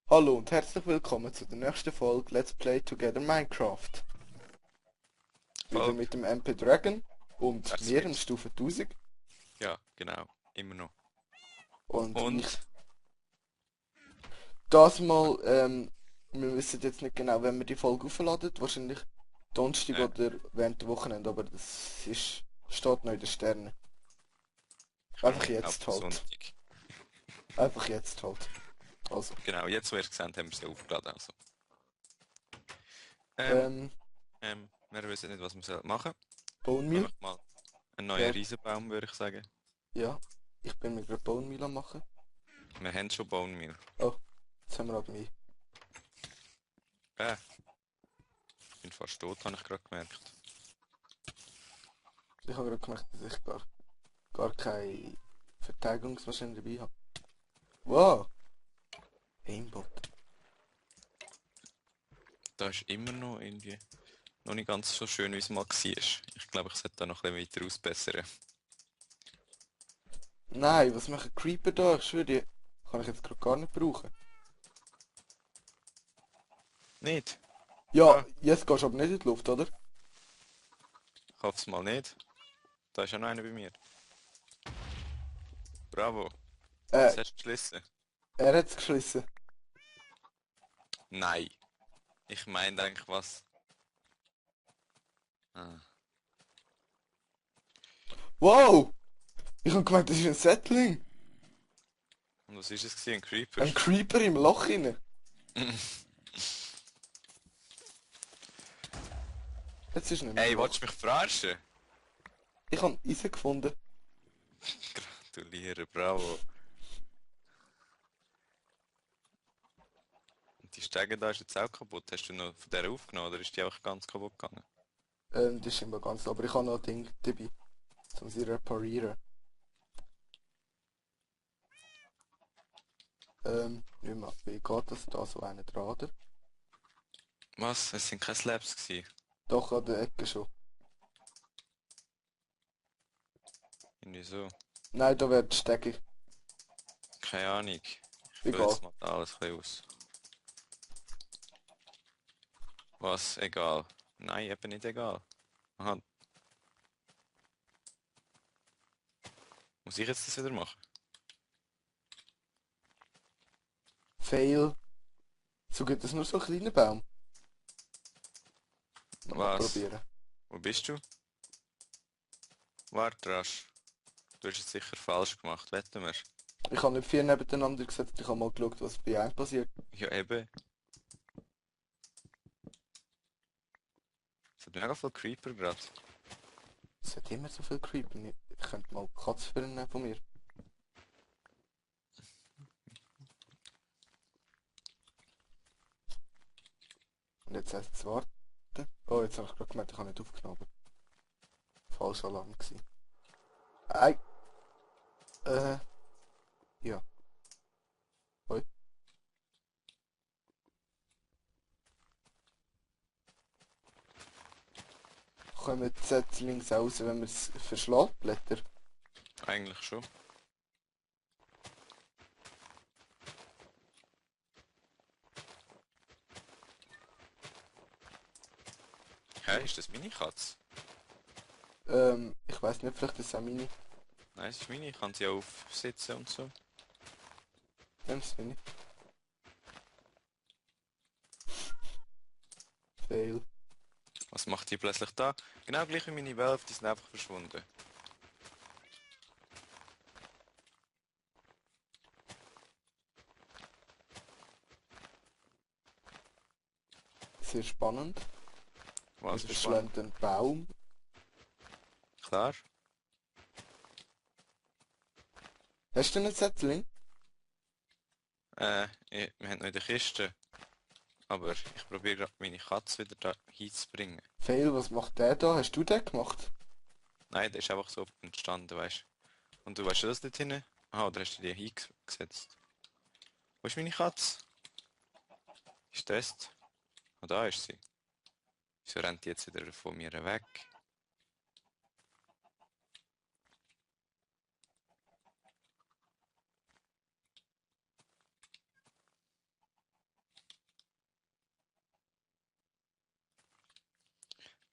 Hallo und herzlich willkommen zu der nächsten Folge Let's Play Together Minecraft. Wieder Folge mit dem MP Dragon und mir in 46. Stufe 1000 Ja, genau. Immer noch. und ich Und das mal, wir wissen jetzt nicht genau, wenn wir die Folge aufladen, wahrscheinlich Donnerstag äh, oder während der Wochenende, aber steht noch in den Sternen. ich Einfach vermute auf jetzt den halt. Sonntag. Einfach jetzt halt. Also, Genau, jetzt wo ihr es gesehen habt, haben wir sie aufgeladen. Also. Ähm, ähm, wir wissen nicht, was wir machen Bone sollen. Meal? Einfach mal einen neuen Ja, Riesenbaum, würde ich sagen. ja. Ich bin mir gerade Bone Meal am machen. Wir haben schon Bone Meal. Oh, jetzt haben wir halt mich. Ich bin fast tot, habe ich gerade gemerkt. Ich habe gerade gemerkt, dass ich gar keine Verteidigungsmaschine dabei habe. Wow, Aimbot. Da ist immer noch irgendwie noch nicht ganz so schön, wie es mal war. Ich glaube, ich sollte da noch ein bisschen weiter ausbessern. Nein, was machen Creeper da? Ich schwöre dir, kann ich jetzt gerade gar nicht brauchen. Nicht? Ja, Ah, jetzt gehst du aber nicht in die Luft, oder? ich hoffe es mal nicht. Da ist ja noch einer bei mir. Bravo. Äh, Was hast du geschlossen? er hat's geschissen. Nein. Ich meine eigentlich was. Ah. Wow! Ich hab gemeint, das ist ein Settling. Und was ist es gewesen? Ein Creeper? Ein Creeper im Loch inne. Jetzt ist nicht mehr im Ey, willst Loch. du mich verarschen? Ich habe Eisen gefunden. Gratuliere, bravo. Und die Stege da ist jetzt auch kaputt. Hast du noch von der aufgenommen oder ist die auch ganz kaputt gegangen? Das ist immer ganz, aber ich habe noch ein Ding dabei, um sie reparieren. Nicht mehr. Wie geht das? Da so einen Draht. Was? Es sind keine Slabs gewesen. Doch an der Ecke schon. Irgendwie so. Nein, da wird Stege. Keine Ahnung. Ich fülle Egal. jetzt mal da alles ein bisschen aus. Was? Egal. Nein, eben nicht egal. Aha, muss ich jetzt das wieder machen? Fail. So geht das nur so ein kleiner Baum. Nochmal Was? probieren. Wo bist du? Warte rasch. Du hast es sicher falsch gemacht, wetten wir. Ich habe nicht vier nebeneinander gesetzt, ich habe mal geschaut, was bei einem passiert. Ja eben. Es hat mega viel Creeper gerade. Es hat immer so viel Creeper. Ich könnte mal Katzfilm nehmen von mir. Und jetzt heißt es warten. Oh, jetzt habe ich gerade gemerkt, ich habe nicht aufgenommen. Falscher Alarm gewesen. Ei. Äh, ja. Hoi. Kommen die Setzlings raus, wenn man es verschlägt, Blätter? Eigentlich schon. Hä, Ja. ist das meine Katze? Ich weiß nicht, vielleicht ist es auch meine. Nein, es ist meine, ich kann sie aufsitzen und so. Nein, es ist meine. Fail. Was macht die plötzlich da? Genau gleich wie meine Wölfe, die sind einfach verschwunden. Sehr spannend. Wir Was ist spannend? verschlagen den Baum. Klar? Hast du einen Setzling? Wir haben noch in der Kiste. Aber ich probiere gerade meine Katze wieder da hinzubringen. Fail, was macht der da? Hast du den gemacht? Nein, der ist einfach so entstanden, weißt du. Und du weißt schon, das dort hinten? Aha, oder hast du die hingesetzt? Wo ist meine Katze? Ist das? Ah, da ist sie. Wieso rennt die jetzt wieder von mir weg?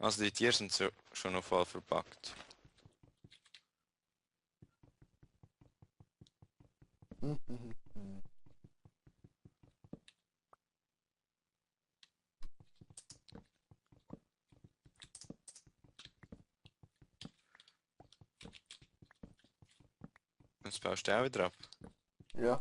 Also die Tiere sind so, schon noch voll verpackt. Mhm. Jetzt baust du auch wieder ab. Ja.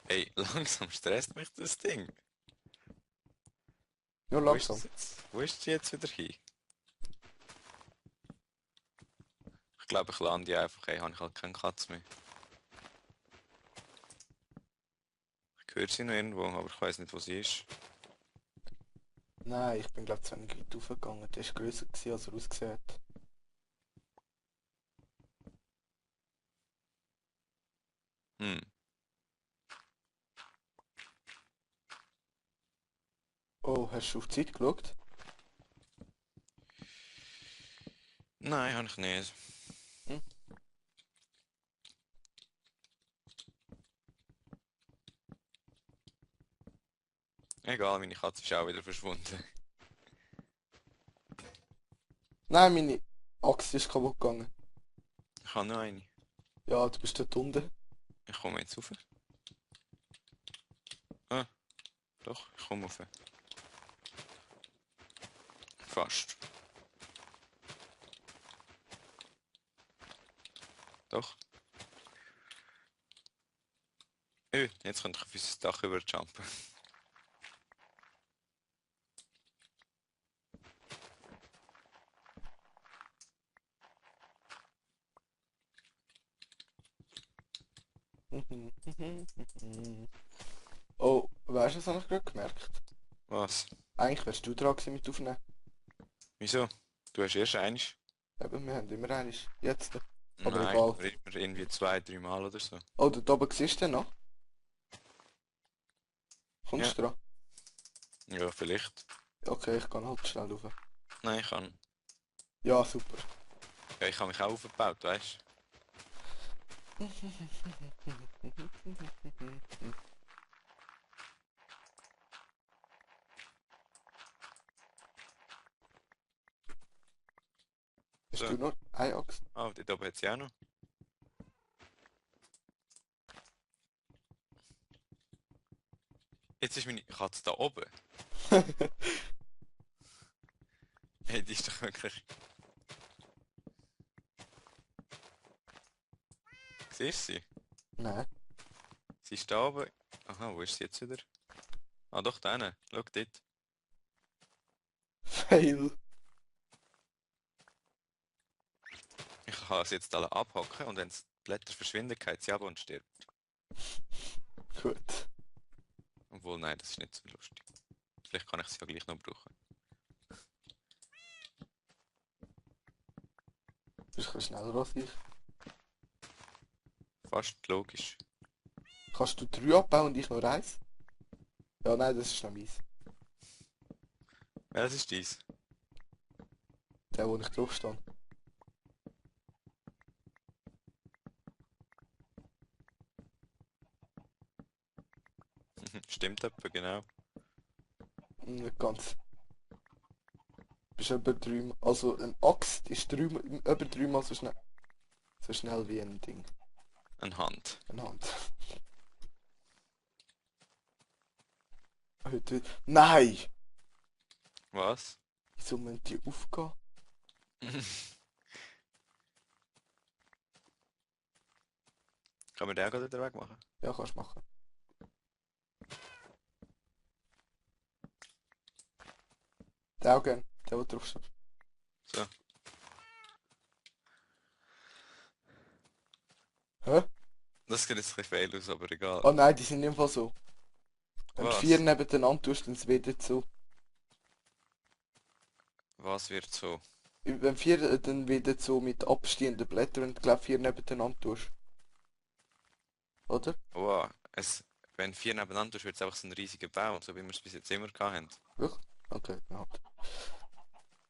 Ey, langsam stresst mich das Ding. Nur Wo ist langsam. es jetzt? Wo ist sie jetzt wieder hin? Ich glaube, ich lande die einfach. Ey, habe ich halt keinen Katz mehr. Ich höre sie noch irgendwo, aber ich weiß nicht, wo sie ist. Nein, ich bin glaube zu wenig weit raufgegangen. Der ist grösser gewesen, als er ausgesehen hat. Hm. Oh, hast du auf die Zeit geschaut? Nein, habe ich nicht. Hm? Egal, meine Katze ist auch wieder verschwunden. Nein, meine Achse ist kaputt gegangen. Ich habe noch eine. Ja, du bist dort unten. Ich komme jetzt rauf. Ah, doch, ich komme rauf. Fast. Doch. Jetzt könnte ich auf unser Dach überjumpen. Oh, weißt du, was habe ich gerade gemerkt? Was? Eigentlich wärst du dran gewesen mit aufnehmen. Wieso? Du hast erst eins? Eben, wir haben immer eines. Jetzt. Aber Nein, egal. aber immer irgendwie 2, 3 Mal oder so. Oh, dort oben siehst du den noch? Ja. Kommst du dran? Ja, vielleicht. Okay, ich kann halt schnell rauf. Nein, ich kann. Ja, super. Ja, ich habe mich auch aufgebaut, weißt Hast du? du So. noch eine Axt? Ah, dort oben hat sie auch noch. Jetzt ist meine Katze da oben. Hey, die ist doch wirklich. Siehst du sie? Nein. Sie ist da oben. Aha, wo ist sie jetzt wieder? Ah, doch, da hinten. Schau dort. Fail. Ich kann sie jetzt alle abhacken und wenn die Blätter verschwinden, geht sie ab und stirbt. Gut. Obwohl, nein, das ist nicht so lustig. Vielleicht kann ich sie ja gleich noch brauchen. Bist du ein bisschen schneller als ich? Fast logisch. Kannst du 3 abbauen und ich nur 1? Ja, nein, das ist noch meins. Welches ist dies? Der, wo ich drauf stand. Stimmt etwa, genau. Nicht ganz. Bist etwa 3 Also ein Axt ist etwa 3 Mal so schnell wie ein Ding. Eine Hand. Eine Hand. Heute. Nein! Was? Wieso müssen die aufgehen? Kann man den auch gerade wieder wegmachen? Ja, kannst du machen. Der auch gern. Der drauf steht. So. Hä? Das sieht jetzt ein bisschen fail aus, aber egal. Oh nein, die sind im Fall so. Wenn du 4 Was? nebeneinander tust, dann wird es so. Was wird so? Wenn 4, dann wird es so mit abstehenden Blättern, wenn du glaub 4 nebeneinander tust. Oder? Wow, es wenn 4 nebeneinander tust, wird es einfach so ein riesiger Baum, so wie wir es bis jetzt immer gehabt haben. Wirklich? Okay, ja.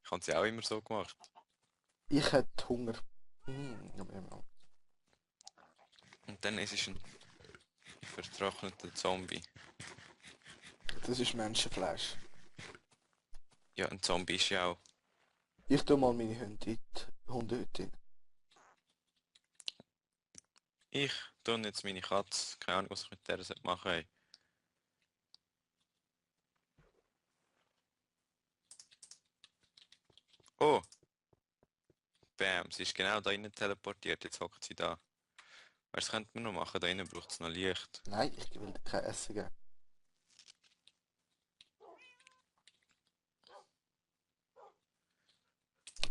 Ich habe es ja auch immer so gemacht. Ich hätte Hunger. Ja. Und dann ist es ein vertrockneter Zombie. Das ist Menschenfleisch. Ja, ein Zombie ist ja auch. Ich tue mal meine Hunde in die Hundehütte rein. Ich tue jetzt meine Katze. Keine Ahnung, was ich mit der machen soll. Oh! Bam, sie ist genau da rein teleportiert. Jetzt hockt sie da. Was könnte man noch machen? Da innen braucht es noch Licht. Nein, ich will dir kein Essen geben.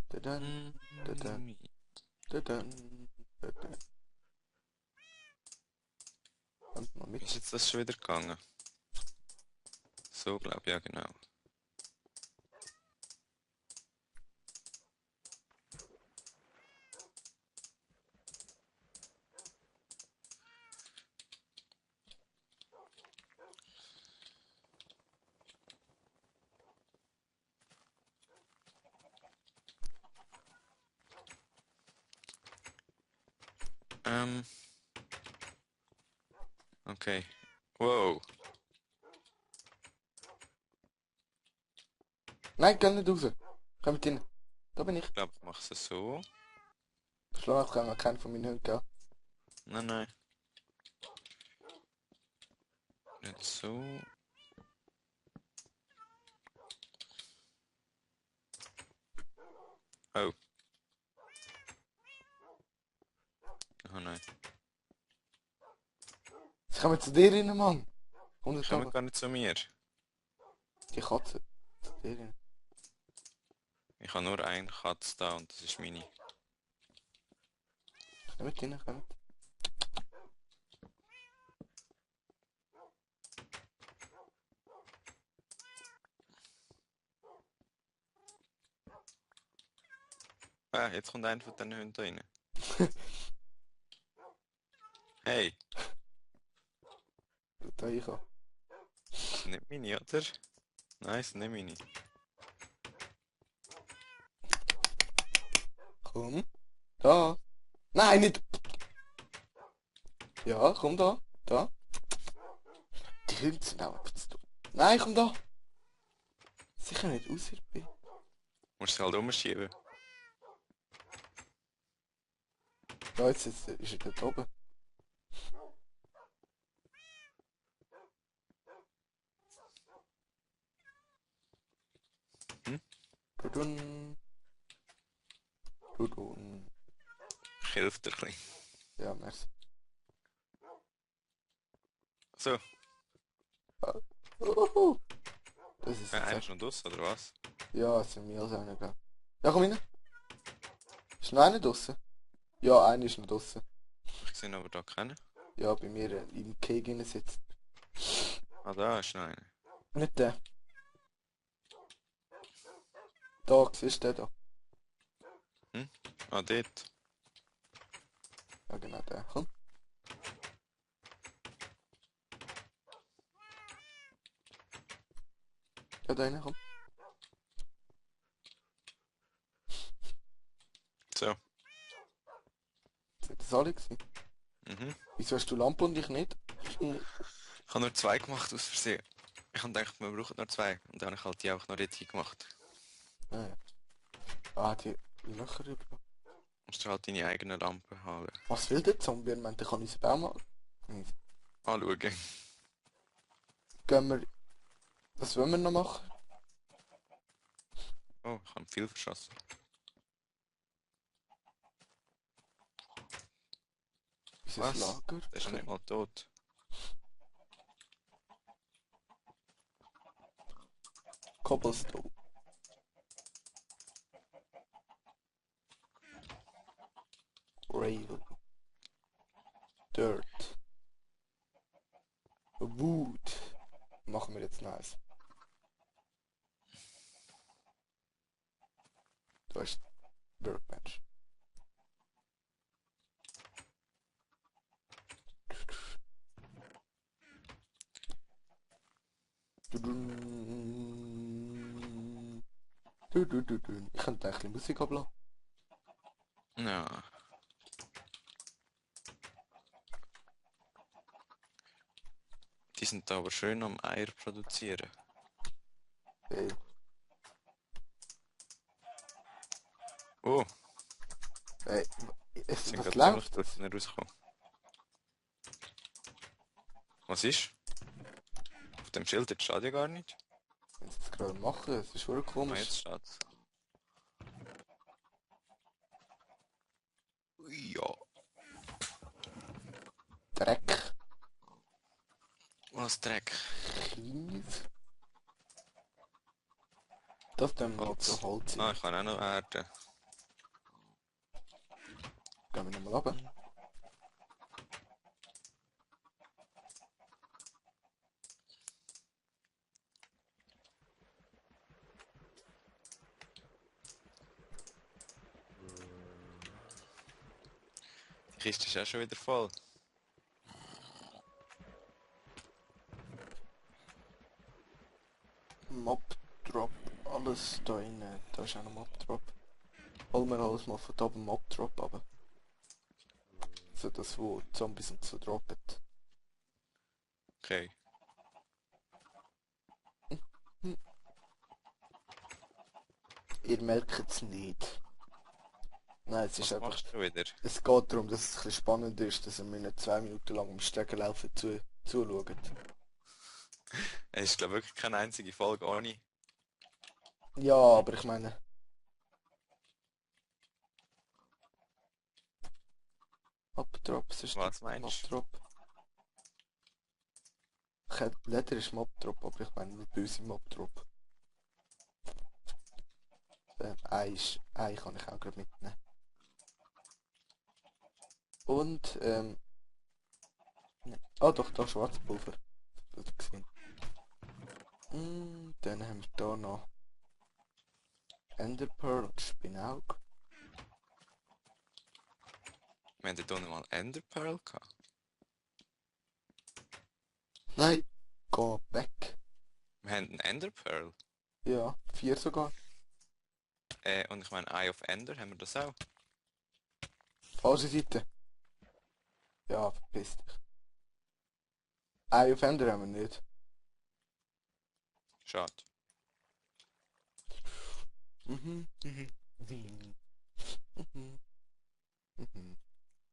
Dadan, dadan, dadan, dadan. Kommt mal Ist mit. jetzt das schon wieder gegangen? So, glaube ich, ja genau. Okay. Wow. Nein, geh nicht raus. Komm mit rein. Da bin ich. Ich glaube, ich mache es so. Schlag kann noch keinen von meinen Hunden gell? Nein, nein. Nicht so. Oh. Oh nein. Sie kommen zu dir rein, Mann. Komm Ich nicht komme runter. gar nicht zu mir. Die Katze. Zu dir rein. Ich habe nur eine Katze da und das ist meine. Komm mit rein, komm mit. Ah, jetzt kommt einer von diesen Hunden rein. Hey, Da ich an. ist nicht meine, oder? Nein, ist nicht meine. Komm. Da. Nein, nicht. Ja, komm da. Da. Die Hunde sind auch etwas zu dumm. Nein, komm da. Sicher nicht aus hier bin. Musst du halt umschieben. Ja, jetzt ist er dort oben. Hm? Tudun. Tudun. Ich helfe dir ein bisschen. Ja, merci. So, Uhu. Das ist einer jetzt ist noch draussen, oder was? Ja, es sind Meals reingehen. Ja, komm rein. Ist noch einer draussen? Ja, einer ist noch draussen. Ich sehe aber da keinen. Ja, bei mir im Keg innen sitzt. Ah, da ist noch einer. Nicht der. Da, siehst du den da? Hm? Ah, dort. Ja, genau der. Komm. Ja, da rein, komm. So. Sind das alle gewesen? Mhm. Wieso hast du Lampe und ich nicht? Ich habe nur 2 gemacht aus Versehen. Ich habe gedacht, wir brauchen nur 2. Und dann habe ich halt die auch noch richtig gemacht. Ah, ja. Ah, die Löcher über. Musst du halt deine eigene Lampe haben. Was will der Zombie? Er meint, er kann unseren Baum Anschauen. Gehen wir... Was wollen wir noch machen? Oh, ich habe viel verschossen. Unser Was? Lager? Der ist ja nicht mal tot. Cobblestone. Gravel. Dirt. Wood. Machen wir jetzt nice. Du hast Workbench. Ich könnte ein bisschen Musik ablassen. Ja. Die sind da aber schön am Eier produzieren. Hey. Oh, Hey, sind was gerade ziemlich läuft? dort rausgekommen. Was ist? Auf dem Schild jetzt steht ja gar nicht. Wenn sie das gerade machen, es ist wirklich Ah, komisch. jetzt steht's. Ja. Dreck, Was Dreck. Kies. Das tun wir mal zu Holz Ah, rein. ich kann auch noch Erde. Gehen wir nochmal runter. Die Kiste ist auch schon wieder voll. Mob Drop, alles da rein. Da ist auch noch Mob Drop. Holen wir alles mal von da oben Mob Drop runter. So das, wo die Zombies und so droppen. Okay. Ihr merkt es nicht. Nein, es ist Was einfach... machst du wieder? Es geht darum, dass es ein bisschen spannend ist, dass ihr mir nicht 2 Minuten lang im Stegen laufen zuschaut. Es ist glaube wirklich keine einzige Folge ohne. Ja, aber ich meine... Mobdrop, es ist Was meinst du? Mobdrop. Leder ist Mobdrop, aber ich meine nicht böse Mobdrop. Ei kann ich auch gerade mitnehmen. Und, ah doch, da Schwarzpulver. Das hab ich gesehen. Dann haben wir da noch Enderpearl und Spinaug. Wir haben hier mal Enderpearl gehabt. Nein, geh weg. Wir haben einen Enderpearl. Ja, 4 sogar. Und ich meine Eye of Ender, haben wir das auch? Falsche Seite. Ja, verpiss dich. Eye of Ender haben wir nicht. Schade. Mhm.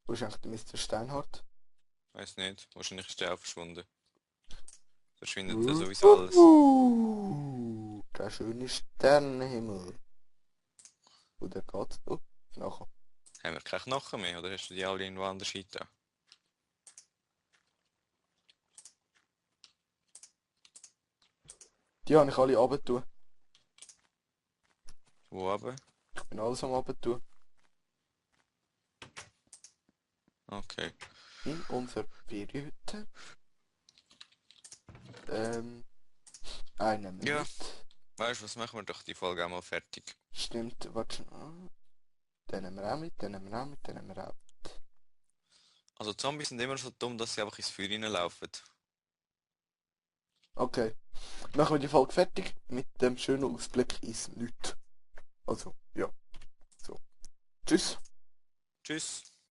Wo ist eigentlich der Mr. Steinhardt? Weiß nicht. Wahrscheinlich ist der auch verschwunden. Verschwindet ja sowieso alles. Der schöne Sternenhimmel. Wo der geht? Oh, nachher. Haben wir keine Knochen mehr oder hast du die alle irgendwo anders hinten? Die habe ich alle runter. Wo aber? Ich bin alles am runter. Okay. In unserer Periode. Eine Ja. Minute. Weißt du, was machen wir doch die Folge auch mal fertig? Stimmt, warte schon. Den nehmen wir auch mit, den nehmen wir auch mit, den nehmen wir auch. Also Zombies sind immer so dumm, dass sie einfach ins Feuer reinlaufen. Okay. Machen wir die Folge fertig mit dem schönen Ausblick ins Nichts. Also, ja. So. Tschüss. Tschüss.